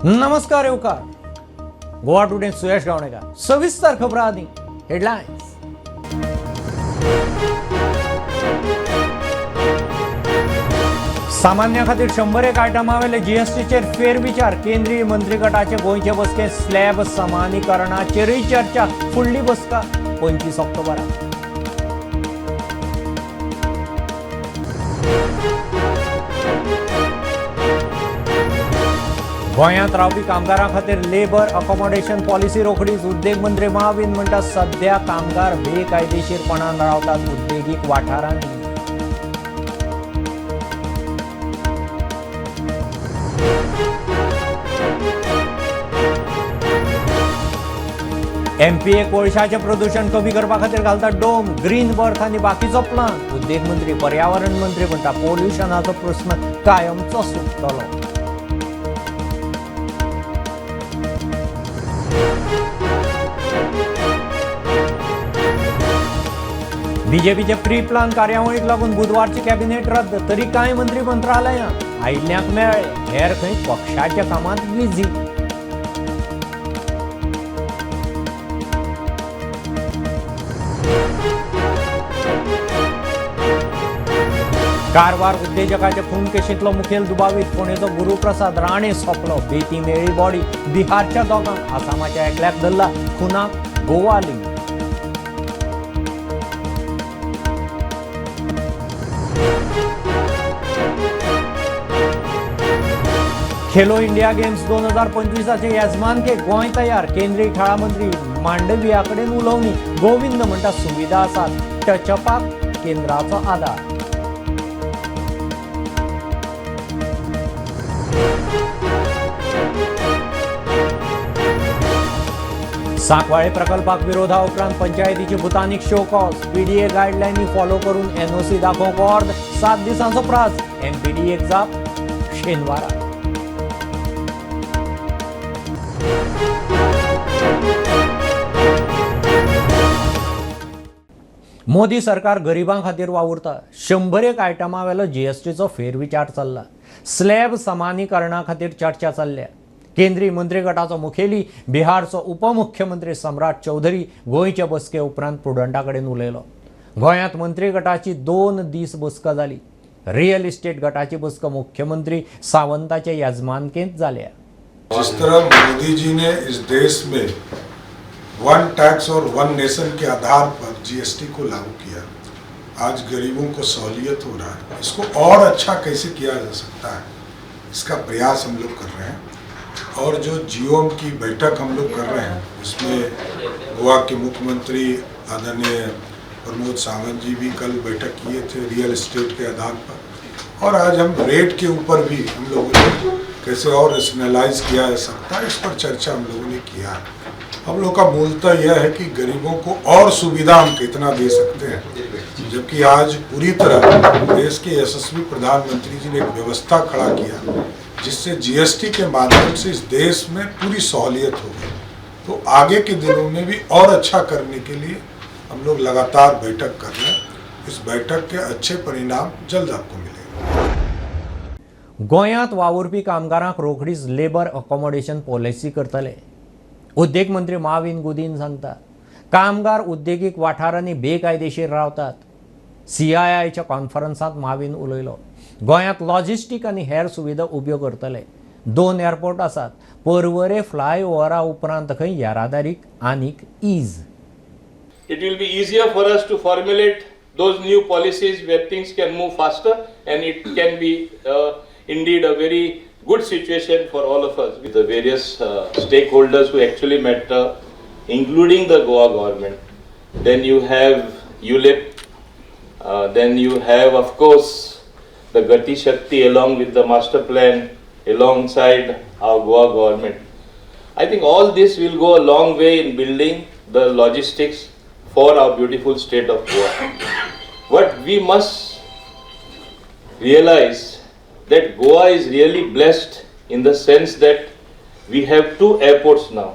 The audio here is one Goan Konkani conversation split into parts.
नमस्कार येवकार. गोवा टुडे सुयश गावणेकर. सविस्तर खबरां आदी हेडलायन्स. सामान्या खातीर 101 आयटमां वयले जीएसटीचेर फेरविचार. केंद्रीय मंत्रीगटाचे गोंयचे बसकेंत स्लॅब समानीकरणाचेरूय चर्चा. फुडली बसका 25 ऑक्टोबराक. गोंयांत रावपी कामगारां खातीर लेबर अकोमोडेशन पॉलिसी रोखडीच. उद्देग मंत्री माविन म्हणटा सध्या कामगार बेकायदेशीरपणान रावतात उद्देगीक वाठारांनी. एमपीए कोळशाचें प्रदूशण कमी करपा खातीर घालता डोम, ग्रीन बर्थ आनी बाकीचो प्लान. उद्देग मंत्री पर्यावरण मंत्री म्हणटा पोल्युशनाचो प्रस्न कायमचो सुट्टलो. बीजेपीचे प्री प्लान कार्यावळीक लागून बुधवारची कॅबिनेट रद्द. तरी कांय मंत्री मंत्रालयां आयिल्ल्यांक मेळ्ळे, हेर खंय पक्षाच्या कामांत बिझी. कारवार उद्देजकाच्या खून केशींतलो मुखेल दुबावीत फोंडेचो गुरुप्रसाद राणे सोंपलो. बेती मेळ्ळी बॉडी. बिहारच्या दोगांक, आसामाच्या एकल्याक धरला. खुनाक Goa link. Khelo India games 2025 येजमानके गोंय तयार. केंद्रीय खेळां मंत्री मांडविया कडेन उलोवणी. गोविंद म्हणटा सुविधा आसात, टचअपाक केंद्राचो आदार. सांकवाळे प्रकल्पाक विरोधा उपरांत पंचायतीची भूतानीक शो कॉज. पीडीए गायडलायनी फॉलो करून एनओसी दाखोवंक ऑर्द. 7 दिसांचो प्रास. एमपीडीएक जाप शेनवारा. मोदी सरकार गरिबां खातीर वावुरता. 101 आयटमां वेलो जीएसटीचो फेरविचार चल्ला. स्लॅब समानीकरणा खातीर चर्चा चल्ल्या. केंद्रीय मंत्रीगटाचो मुखेली बिहारचो उपमुख्यमंत्री सम्राट चौधरी गोंयचे बसके उपरांत प्रुडंटा कडेन उलयलो. गोंयांत मंत्रीगटाची 2 दीस बसका जाली. रियल इस्टेट गटाची बसका मुख्यमंत्री सावंताचे येजमानकेंत जाल्या. जिस तरह मोदी जी ने इस देश में वन टैक्स और वन नेशन के आधार पर जीएसटी को लागू किया, आज गरीबों को सहूलियत हो रहा है. इसको और अच्छा कैसे किया जा सकता है, इसका प्रयास हम लोग कर रहे हैं. और जो जीओएम की बैठक हम लोग कर रहे हैं, उसमें गोवा के मुख्यमंत्री आदरणीय प्रमोद सावंत जी भी कल बैठक किए थे रियल एस्टेट के आधार पर. और आज हम रेट के ऊपर भी हम लोगों ने कैसे और रेशनलाइज किया जा सकता है, इस पर चर्चा हम लोगों ने किया है. हम लोग का मूलतः यह है कि गरीबों को और सुविधा हम कितना दे सकते हैं, जबकि आज पूरी तरह देश के यशस्वी प्रधानमंत्री जी ने एक व्यवस्था खड़ा किया जिससे जीएसटी के माध्यम से इस देश में पूरी सहूलियत हो गई. तो आगे के दिनों में भी और अच्छा करने के लिए हम लोग लगातार बैठक कर रहे हैं. इस बैठक के अच्छे परिणाम जल्द आपको मिलेंगे. गोंयांत वावुरपी कामगारांक रोखडीच लेबर अकोमोडेशन पॉलिसी करतले. उद्देग मंत्री माविन गुदीन सांगता कामगार उद्देगीक वाठारांनी बेकायदेशीर रावतात. सीआयआयच्या कॉन्फरन्सांत माविन उलयलो. गोंयांत लॉजिस्टीक आनी हेर सुविधा उब्यो करतले. 2 एअरपोर्ट आसात. पर्वरे फ्लायओव्हरा उपरांत खंय येरादारीक आनीक ease. It will be easier for us to formulate those new policies where things can move faster, and it can be indeed a very good situation for all of us. With the various stakeholders who actually met, including the Goa government. Then you have ULIP, then you have of course the Gati Shakti along with the master plan alongside our Goa government. I think all this will go a long way in building the logistics for our beautiful state of Goa. But we must realize that Goa is really blessed in the sense that we have 2 airports now.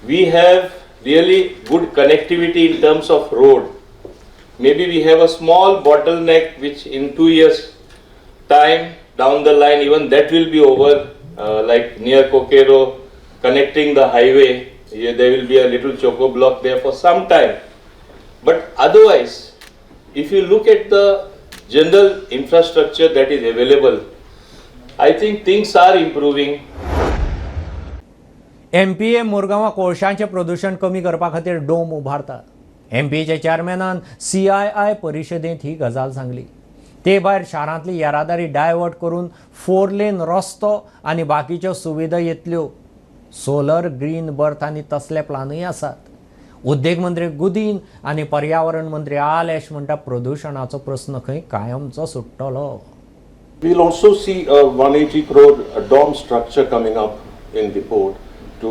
We have really good connectivity in terms of road. Maybe we have a small bottleneck which in 2 years time down the line even that will be over. like near Coqueiro, connecting the highway. Yeah, there will be a little choco block there for some time. But otherwise, if you look at the general infrastructure that is available, I think things are improving. MPA मुरगांवां कोळशांचें प्रदुशण कमी करपा खातीर डोम उबारता. एमपीएच्या चेअरमॅनान सीआयआय परिशदेंत ही गजाल सांगली. ते भायर शारांतली येरादारी डायवर्ट करून 4 लेन रस्तो आनी बाकीच्यो सुविधा येतल्यो. सोलर ग्रीन बर्थ आनी तसले प्लानूय आसात. उद्देग मंत्री गुदीन आनी पर्यावरण मंत्री आलेश म्हणटा प्रदुशणाचो प्रस्न खंय कायमचो सुट्टलो. We'll also see a 180 crore dome structure coming up in the port to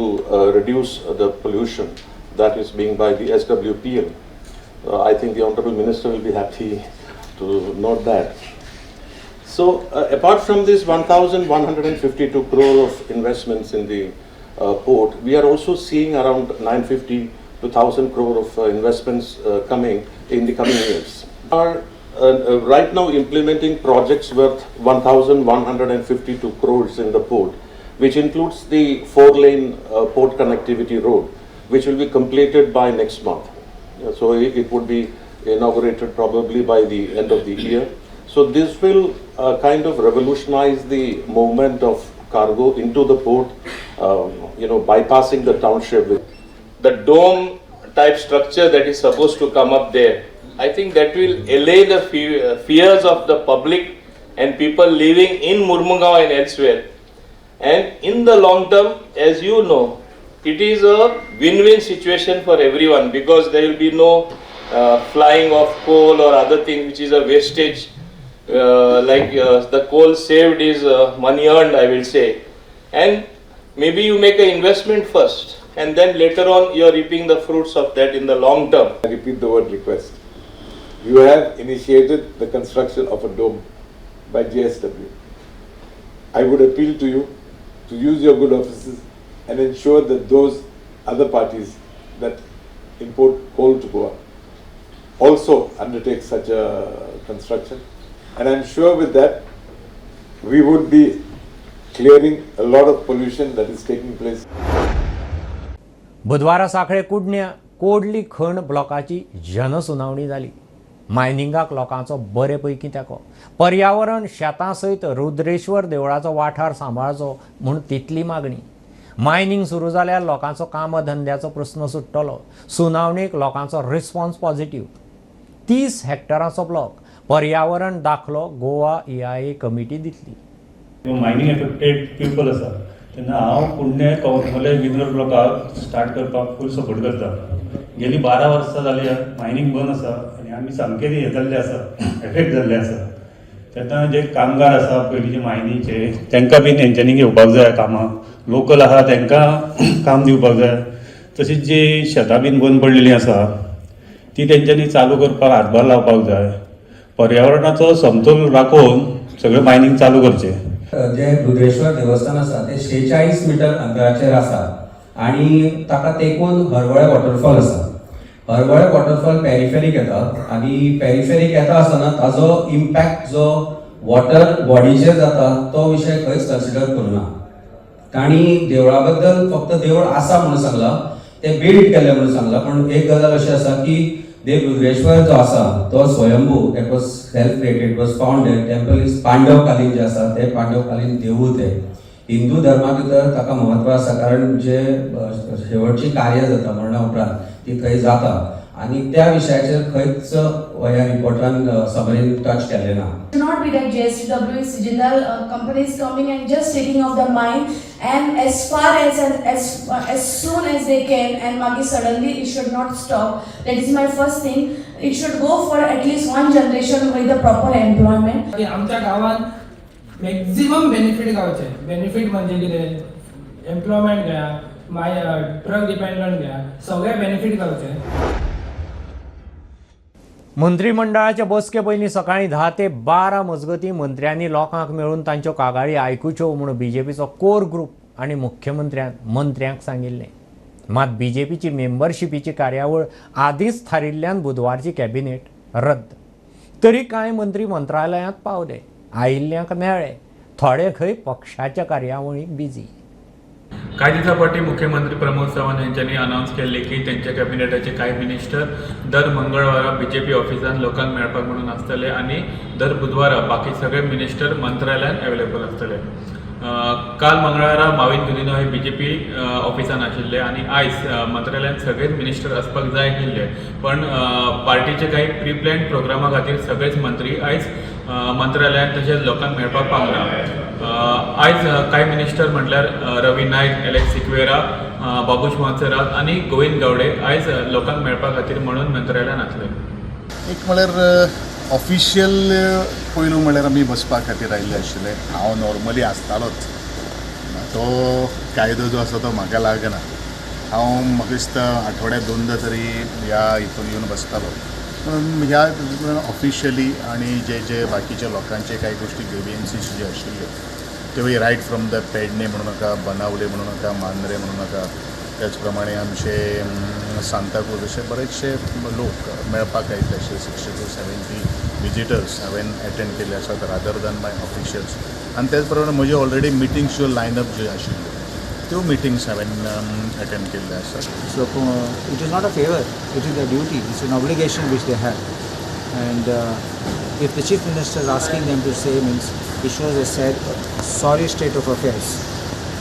reduce the pollution that is being by the SWPL. I think the Honorable Minister will be happy to note that. So apart from this 1,152 crore of investments in the port, we are also seeing around 950 to 1,000 crore of investments coming in the coming years. We are right now implementing projects worth 1,152 crores in the port, which includes the 4-lane port connectivity road, which will be completed by next month. So it would be inaugurated probably by the end of the year. So this will kind of revolutionize the movement of cargo into the port, bypassing the township. The dome type structure that is supposed to come up there, I think that will allay the fears of the public and people living in Mormugao and elsewhere. And in the long term, as you know, it is a win-win situation for everyone, because there will be no flying of coal or other thing which is a wastage. The coal saved is money earned, I will say. And maybe you make an investment first, and then later on you are reaping the fruits of that in the long term. I repeat the word request. You have initiated the construction of a dome by JSW. I would appeal to you to use your good offices and ensure that those other parties that import coal to Goa also undertake such a construction. And I'm sure with that, we would be clearing a lot of pollution that is taking place. बुधवारा साखळे कुडण्या कोडली खण ब्लॉकाची जनसुनावणी जाली. मायनिंगाक लोकांचो बरे पैकी तेंको. पर्यावरण शेतां सयत रुद्रेश्वर देवळाचो वाठार सांबाळचो म्हूण तितली मागणी. मायनिंग सुरू जाल्यार लोकांचो कामधंद्याचो प्रस्न सुट्टलो. सुनावणेक लोकांचो रिस्पॉन्स पॉझिटीव. 30 हेक्टरांचो ब्लॉक पर्यावरण दाखलो गोवा EIA committee दितली. मायनिंग एफेक्टेड पिपल आसा तेन्ना हांव कुडणे कवळें मिनरल ब्लॉकाक स्टार्ट करपाक फूल सपोर्ट करता. गेली 12 वर्सां जाली मायनिंग बंद आसा आनी आमी सामके हें जाल्ले आसा, एफेक्ट जाल्ले आसा. तेन्ना जे कामगार आसा पयलींचे मायनीचे तांकां बीन हेंच्यांनी घेवपाक जाय कामां, लोकल आसा तांकां काम दिवपाक जाय. तशीच जी शेतां बीन बंद पडलेलीं आसा ती तेंच्यांनी चालू करपाक हातभार लावपाक जाय. पर्यावरणाचो समतोल राखून सगळें मायनींग चालू करचें. जे रुद्रेश्वर देवस्थान आसा ते 46 मिटर अंतराचेर आसा आनी ताका तेकून हरवळे वॉटरफॉल आसा. हरवळे वॉटरफॉल पेरिफेरीक येता आनी पेरिफेरीक येता आसतना ताजो इम्पॅक्ट जो वॉटर बॉडीचेर जाता तो विशय खंयच कन्सिडर करूना. तांणी देवळा बद्दल फक्त देवूळ आसा म्हणून सांगलां, तें बिल्ड केल्लें म्हणून सांगलां, पूण एक गजाल अशी आसा की देव रुद्रेश्वर जो आसा तो स्वयंभू, that was self created, was founded. Temple is पांडवकालीन जे आसा ते पांडवकालीन देवूळ तें. हिंदू धर्मा भितर ताका म्हत्व आसा, कारण जे शेवटची कार्य जाता मरणा उपरांत ती थंय जाता आनी त्या विशयाचेर खंयच ह्या रिपोर्टान समरीन टच केल्लें ना. It should not be that JSW is Jindal company is coming and just taking off the mine and as far as and as soon as they can, and मागीर suddenly it should not stop. That is my first thing. It should go for at least one generation with the proper employment. की आमच्या गांवांत मॅक्झिमम बेनिफीट गावचे. बेनिफीट म्हणजे कितें, एम्प्लॉयमेंट घेया, मागीर ड्रग डिपेंडंट घेया, सगळे बेनिफीट गावचे. मंत्रीमंडळाच्या बसके पयलीं सकाळीं 10 ते 12 मजगतीं मंत्र्यांनी लोकांक मेळून तांच्यो कागाळी आयकुच्यो म्हूण बीजेपीचो कोर ग्रुप आनी मुख्यमंत्र्यान मंत्र्यांक सांगिल्लें. मात बीजेपीची मेंबरशिपीची कार्यावळ आदींच थारिल्ल्यान बुधवारची कॅबिनेट रद्द. तरी कांय मंत्री मंत्रालयांत पावले, आयिल्ल्यांक मेळ्ळे, थोडे खंय पक्षाच्या कार्यावळीक बिजी. कांय दिसां फाटीं मुख्यमंत्री प्रमोद सावंत हेंच्यांनी अनावन्स केल्ले की तेंच्या कॅबिनेटाचे कांय मिनिस्टर दर मंगळवारा बीजेपी ऑफिसान लोकांक मेळपाक म्हणून आसतले आनी दर बुधवारा बाकी सगळे मिनिस्टर मंत्रालयान अवेलेबल आसतले. काल मंगळारा माविन गुदिन्हो हे बीजेपी ऑफिसान आशिल्ले आनी आयज मंत्रालयान सगळेच मिनिस्टर आसपाक जाय आशिल्ले, पण पार्टीचे काही प्री प्लॅन प्रोग्रामा खातीर सगळेच मंत्री आयज मंत्रालयान तशेंच लोकांक मेळपाक पावना. आयज कांय मिनिस्टर म्हटल्यार रवी नायक, एलेक्स सिक्वेरा, बाबूश मोन्सेरात आनी गोविंद गावडे आयज लोकांक मेळपा खातीर म्हणून मंत्रालयान आसले. एक म्हळ्यार ऑफिशियल पयलू म्हळ्यार आमी बसपा खातीर आयिल्ले आशिल्ले. हांव नॉर्मली आसतालोच, तो कायदो जो आसा तो म्हाका लागना. हांव म्हाका दिसता आठवड्याक दोनदां तरी ह्या हितून येवन बसतालो. ह्या ऑफिशियली आनी जे जे बाकीच्या लोकांचे कांय गोश्टी ग्रिवियन्सीस जे आशिल्ल्यो त्यो रायट फ्रॉम the Pedne म्हणू नाका, बनावले म्हणू नाका, मांद्रे म्हणू नाका, त्याच प्रमाणे आमचे सांताक्रूज अशे बरेचशे लोक मेळपाक आयिल्ले आशिल्ले. 60 to 70 visitors हांवें एटेंड केल्ले आसात रादर दॅन my officials. आनी त्याच प्रमाणे म्हज्यो ऑलरेडी मिटिंग्स ज्यो लायनअप ज्यो आशिल्ल्यो त्यो मिटिंग्स हांवें एटेंड केल्ले आसात. So it is not a favour, it is a duty, it's an obligation which they have. And if the chief minister is asking them to say, means it shows a sad, sorry state of affairs,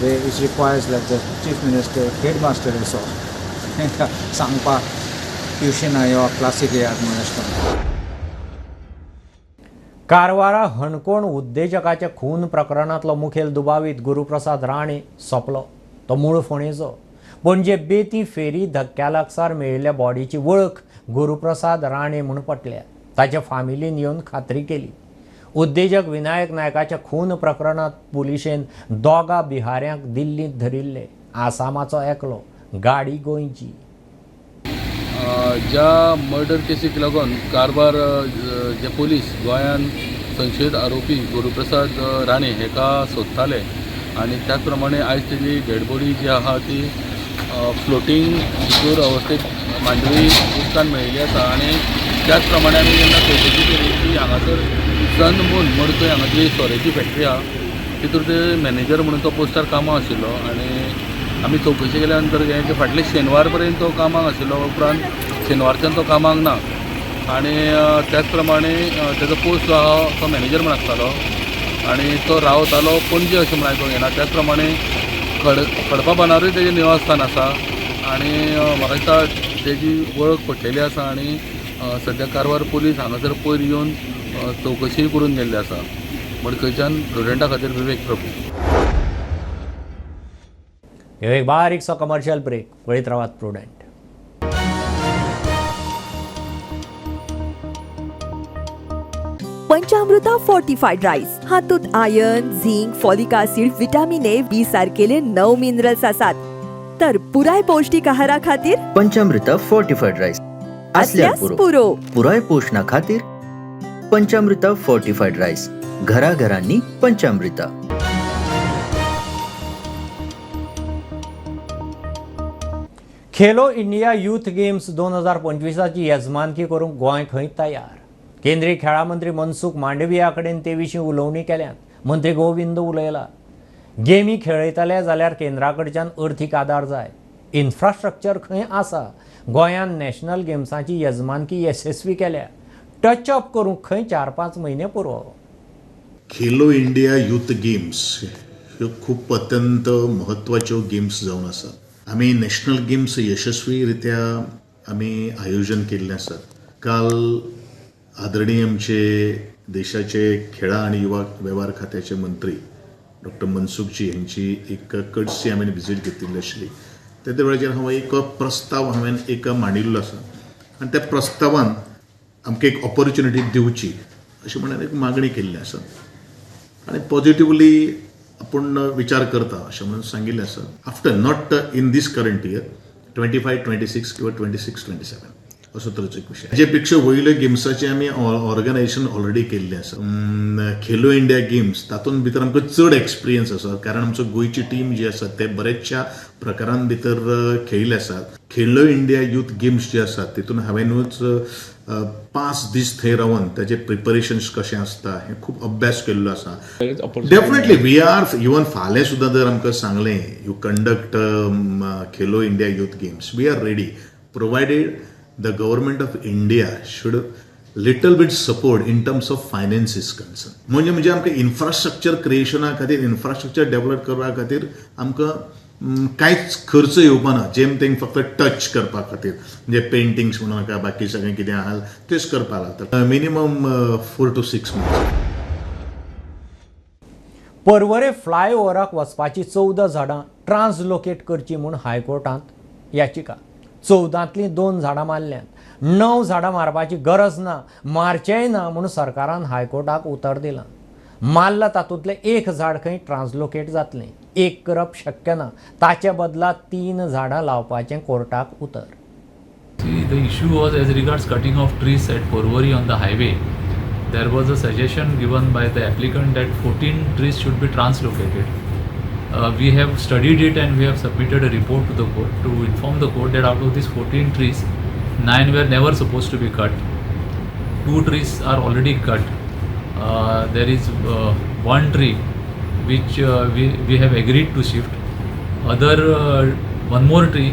where it requires like the chief minister, headmaster also, सांगपा ट्युशन यो क्लासीक येयात म्हणून अशें करून. कारवारा हणकोण उद्देजकाच्या खून प्रकरणांतलो मुखेल दुबावीत गुरुप्रसाद राणे सोंपलो. तो मूळ फोंडेचो. पणजे बेती फेरी धक्क्या लागसार मेळिल्ल्या बॉडीची वळख गुरुप्रसाद राणे म्हूण पटल्या. ताच्या फामिलीन येवन खात्री केली. उद्देजक विनायक नायकाच्या खून प्रकरणांत पुलिशेन दोगा बिहाऱ्यांक दिल्लींत धरिल्ले. आसामाचो एकलो, गाडी गोंयची. ज्या मर्डर केसीक लागून कारवार जे पोलीस गोंयान संशयीत आरोपी गुरुप्रसाद राणे हेका सोदताले आनी त्याच प्रमाणे आयज तेजी डेड बॉडी जी आहा ती फ्लोटींग सिक्यूर अवस्थेत मांडवी उदकान मेळिल्ली आसा. आनी त्याच प्रमाणे आमी जेन्ना चवकशी केली की हांगासर सन मून मडकय हांगा जी सोऱ्याची फॅक्टरी आहा तितूर ते मॅनेजर म्हणून तो पोस्टार कामाक आशिल्लो आनी आमी चवकशी केल्या नंतर हें फाटले शेनवार पर्यंत तो कामाक आशिल्लो, उपरांत शेनवारच्यान तो कामाक ना आनी त्याच प्रमाणे तेजो पोस्ट जो आहा तो मॅनेजर म्हण आसतालो आनी तो रावतालो पणजे अशें म्हण आयकूंक येना. त्याच प्रमाणे खडपा बांदारूय तेजें निवासस्थान आसा आनी म्हाका दिसता तेजी वळख पटलेली आसा आनी सद्या कारवार पोलीस हांगासर पयर येवन चवकशी करून गेल्ली आसा. मडकयच्यान प्रुडंटा खातीर विवेक प्रभू. एक बारीकसो कमर्शियल ब्रेक. पळयत रावात प्रुडंट. पंचामृता फोर्टिफाईड राईस हातूंत iron, zinc, folic acid, vitamin A, B सारकेले 9 मिनरल्स आसात. तर पुराय पौष्टिक आहारा खातीर पंचामृता फोर्टिफाईड राईस असल्यास पुरो. पुराय पोषणा खातीर पंचामृता फोर्टिफाईड राईस, घराघरांनी पंचामृता. खेलो इंडिया यूथ गेम्स 2025ची येजमानकी करूंक गोंय खंय तयार. केंद्रीय खेळां मंत्री मनसुख मांडविया कडेन ते विशीं उलोवणी केल्यात. मंत्री गोविंद उलयला. गेमी खेळयतले जाल्यार केंद्रा कडच्यान अर्थीक आदार जाय. इन्फ्रास्ट्रक्चर खंय आसा. गोंयान नॅशनल गेम्साची येजमानकी येसस्वी केल्या. टच अप करूंक खंय 4-5 म्हयने पुरो. खेलो इंडिया यूथ गेम्स ह्यो खूब अत्यंत म्हत्वाच्यो गेम्स जावन आसात. आमी नॅशनल गेम्स यशस्वी रित्या आमी आयोजन केल्लें आसात. काल आदरणीय आमचे देशाचे खेळां आनी युवा वेव्हार खात्याचे मंत्री डॉक्टर मनसुखजी हांची एक कटसी हांवें विजीट घेतिल्ली आशिल्ली. त्या वेळाचेर हांव एक प्रस्ताव हांवें एक मांडिल्लो आसा आनी त्या प्रस्तावान आमकां एक ऑपॉर्च्युनिटी दिवची अशें म्हणून एक मागणी केल्ली आसा आनी पॉजिटिवली आपूण विचार करता अशें म्हणून सांगिल्लें आसा. After not in this current year 25-26 किंवा 26-27 असो तरेचो एक विशय. हाजे पेक्षा वयले गेम्साचे आमी ऑर्गनायजेशन ऑलरेडी केल्लें आसा. खेलो इंडिया गेम्स तातूंत भितर आमकां चड एक्सपिरियन्स आसा, कारण आमचो गोंयची टीम जी आसा ते बरेचशा प्रकारान भितर खेळिल्ले आसात. खेलो इंडिया यूथ गेम्स जे आसात तितून हांवेंनूच 5 दीस थंय रावन ताजे प्रिपरेशन्स कशें आसता हें खूब अभ्यास केल्लो आसा. डेफिनेटली we are even फाल्यां सुद्दां जर आमकां सांगलें you conduct Khelo India youth games, we are ready, provided the government of India should little bit support in terms of finance is concern. म्हणजे म्हणजे आमकां इन्फ्रास्ट्रक्चर क्रिएशना खातीर, इन्फ्रास्ट्रक्चर डेव्हलप करपा खातीर आमकां कांयच खर्च येवपा ना, जेम तेंक फक्त टच करपा खातीर, म्हणजे पेंटिंग्स म्हणून नाका, बाकी सगळें कितें आहा तेच करपाक लागता. Minimum 4 to 6 months. Porvorim फ्लायओव्हराक वचपाची 14 झाडां ट्रान्सलोकेट करची म्हूण हायकोर्टांत याचिका. 14तलीं 2 झाडां मारल्यांत, 9 झाडां मारपाची गरज ना, मारचेंय ना म्हूण सरकारान हायकोर्टाक उतर दिलां. मारला तातूंतलें 1 झाड खंय ट्रान्सलोकेट जातलें, एक करप शक्य ना, ताचे बदला 3 झाडां लावपाचें कोर्टाक उतर. The issue was as regards cutting of trees at Porvorim on the highway. There was a suggestion given by the applicant that 14 trees should be translocated. We have studied it and we have submitted a report to the court to inform the court that out of these 14 trees, 9 were never supposed to be cut. 2 trees are already cut. There is 1 tree which we have agreed to shift. Other 1 more tree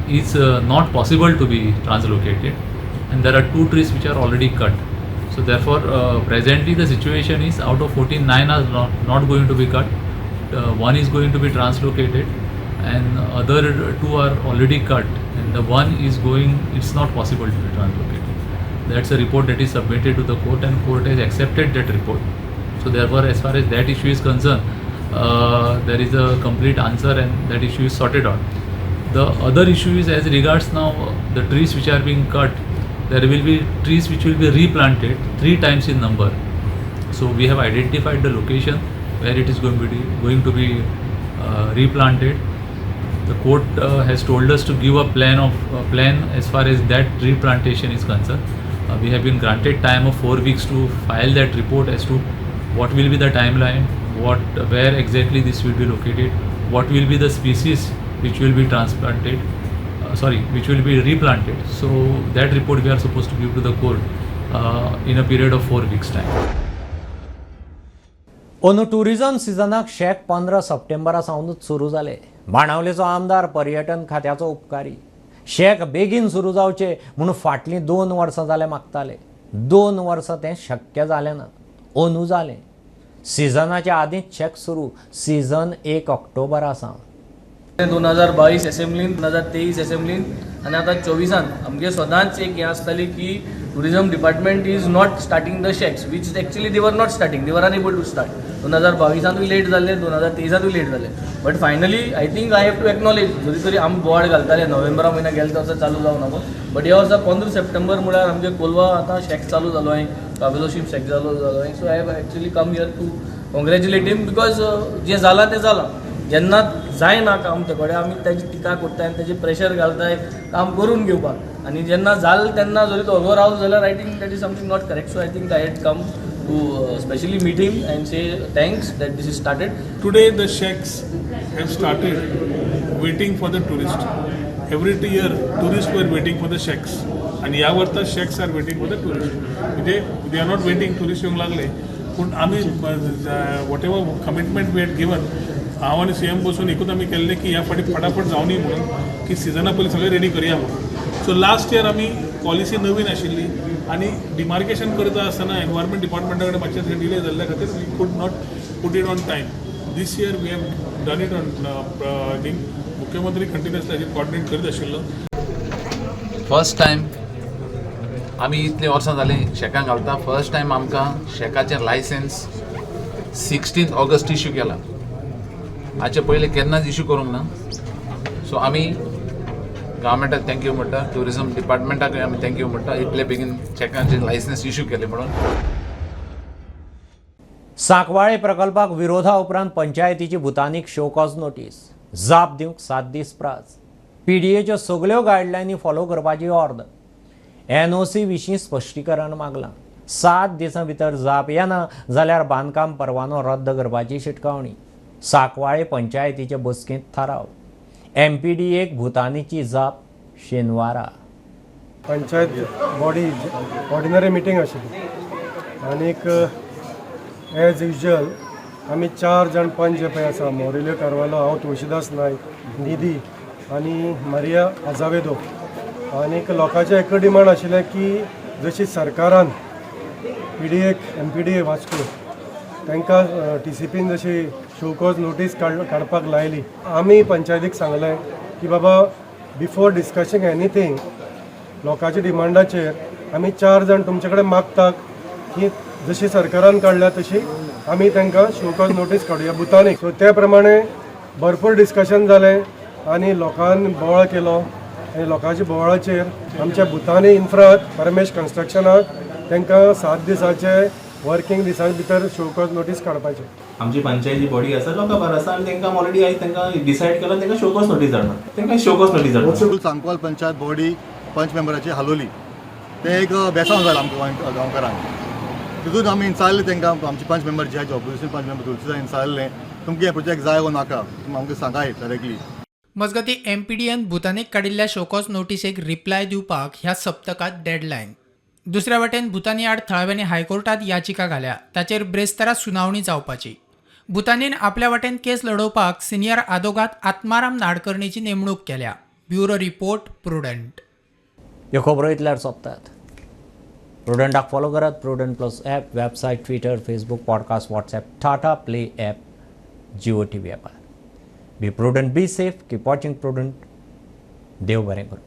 is not possible to be translocated, and there are 2 trees which are already cut. So therefore, presently the situation is out of 14, 9 are not going to be cut, 1 is going to be translocated and other 2 are already cut, and the 1 is going, it's not possible to be translocated. That's a report that is submitted to the court and court has accepted that report. So therefore, as far as that issue is concerned, there is a complete answer and that issue is sorted out. The other issue is as regards now the trees which are being cut, there will be trees which will be replanted 3 times in number. So we have identified the location where it is going to be replanted. The court has told us to give a plan as far as that replantation is concerned. We have been granted time of 4 weeks to file that report as to what will be the timeline, where exactly this will be located, what will be the species which will be transplanted, which will be replanted. So that report we are supposed to give to the court in a period of 4 weeks time. अंदू टुरिझम सिजनाक शॅक 15 सप्टेंबरा सावनूच सुरू जाले. बाणावलेचो आमदार पर्यटन खात्याचो उपकारी. शॅक बेगीन सुरू जावचे म्हूण फाटलीं 2 वर्सां जाले मागताले. 2 वर्सां तें शक्य जालें ना. अंदू जालें. सिजनाच्या आदींच शॅक सुरू. सिजन 1 ऑक्टोबरा सावन. 2022 एसेंब्लीन, 2023 एसेंब्लीन आनी आतां 24 आमगे सदांच एक हें आसताली की tourism department is not starting the shacks, which actually they were not starting, they were unable to start. 2022 late जाल्ले, 2023 लेट जाले, but finally I think I have to acknowledge, जरी तरी आमी बोवाळ घालताले नोव्हेंबरा म्हयन्या गेले वर्सा चालू जावना पूण, बट ह्या वर्सा 15 सप्टेंबर म्हळ्यार आमगे कोलवा आतां शॅक चालू जालो आहे, काबेलोशीम शॅक चालू जालो आहे. So I have actually come here to congratulate him because जें जालां तें जालां. जेन्ना जायना काम ते कडेन आमी ताजी टिका करताय आनी ताजेर प्रेशर घालताय काम करून घेवपाक, आनी जेन्ना जालें तेन्ना जरी तो ओगो रावलो जाल्यार I think that is something not correct. So I think I had come to specially meet him and say thanks that this is started. Today the shacks have started waiting for the tourist. Every year tourist were waiting for the shacks, आनी ह्या वर्सा shacks are waiting for the tourist. म्हणजे they are not waiting, tourist येवंक लागले पूण आमी whatever commitment we had given, हांव आनी सी एम बसून एकूच आमी केल्लें की ह्या फावटी फटाफट जावनी म्हणून की सिजना पयलीं सगळें रेडी करया म्हणून. सो लास्ट इयर आमी पॉलिसी नवीन आशिल्ली आनी डिमार्केशन करता आसतना एनवायरमेंट डिपार्टमेंटा कडेन मातशें डिले जाल्ल्या खातीर we could not put it on time. This year we have done it on I think मुख्यमंत्री कंटिन्युअसली हाजेर कॉर्डिनेट करीत आशिल्लो. फर्स्ट टायम आमी इतलीं वर्सां जालीं शॅकां घालता, फर्स्ट टायम आमकां शॅकाचें लायसन्स 16 ऑगस्ट इश्यू केलां. हाचे पयलीं केन्नाच इश्यू करूंक ना. सो आमी गव्हर्मेंटाक thank you म्हणटा, ट्युरिजम डिपार्टमेंटाकूय आमी thank you म्हणटा, इतले बेगीन चॅकांचे लायसन्स इश्यू केले म्हणून. सांकवाळे प्रकल्पाक विरोधा उपरांत पंचायतीची भूतानीक शो कॉज नोटीस. जाप दिवंक 7 दीस प्राज. पीडीएच्यो सगल्यो गायडलायनी फॉलो करपाची ऑर्द. एनओसी विशीं स्पश्टीकरण मागलां. 7 दिसां भितर जाप येना जाल्यार बांदकाम परवानो रद्द करपाची शिटकावणी. सांकवाळे पंचायतीचे बसकेंत थाराव. एमपीडीएक भूतानीची जाप शेनवारा. पंचायत बॉडी ऑर्डिनरी मिटींग आशिल्ली आनीक एज युजल आमी 4 जाण पंच जे पळय आसा, मोरेलियो कार्वालो, हांव तुळशीदास नायक, निधी आनी मारिया आजावेदो. आनीक लोकांचें एक डिमांड आशिल्लें की जशी सरकारान पीडीएक एमपीडीए वास्को तांकां टीसीपीन जशी शोकॉज नोटीस काडपाक लायली, आमी पंचायतीक सांगलें की बाबा बिफोर डिस्कसींग एनीथींग लोकांच्या डिमांडाचेर आमी 4 जाण तुमचे कडेन मागतात की जशी सरकारान काडल्या तशी आमी तांकां शोकॉज नोटीस काडुया भुतानीक. सो ते प्रमाणे भरपूर डिस्कशन जालें आनी लोकांनी बोवाळ केलो आनी लोकांच्या बोवाळाचेर आमच्या भुतानी इन्फ्राक परमेश कन्स्ट्रक्शनाक तांकां 7 दिसांचे वर्किंग दिसां भितर शोकॉज नोटीस काडपाचे. आमची पंचायती बॉडी आसा, लोकां बार आसा आनी तांकां ऑलरेडी आयज तांकां डिसायड केला, तांकां शोकॉज नोटीस धाडना, तांकां शोकॉज नोटीस धाडना. सांकवाल पंचायत बॉडी पंच मेंबराची हालोली, ते एक बेसांव जालें आमकां गांवकारांक. तितून आमी विचारलें तांकां, आमचे पंच मेंबर जे ऑपोजिशन पंच मेंबर तुळशीदास विचारलें तुमकां हें प्रोजेक्ट जाय वो नाका, तुमी आमकां सांगाय डायरेक्टली. मजगतीं एमपीडीएन भूतानीक काडिल्ल्या शोकॉज नोटीसेक रिप्लाय दिवपाक ह्या सप्तकांत डेडलायन. दुसऱ्या वटेन भूतानी आड थळाव्यांनी हायकोर्टात याचिका घाल्या, ताचेर ब्रेस्तारा सुनावणी जावपाची. भूतानीन आपल्या वटेन केस लडोवपाक सिनियर आदोगाद आत्माराम नाडकर्णीची नेमणूक केल्या. Bureau report, Prudent. ह्यो खबरो इतल्यार सोंपतात. प्रुडंटाक फॉलो करात. Prudent plus app, website, Twitter, Facebook, podcast, WhatsApp, Tata Play app, Jio TV ॲपार. Be prudent, be safe, keep watching Prudent. देव बरें करूं.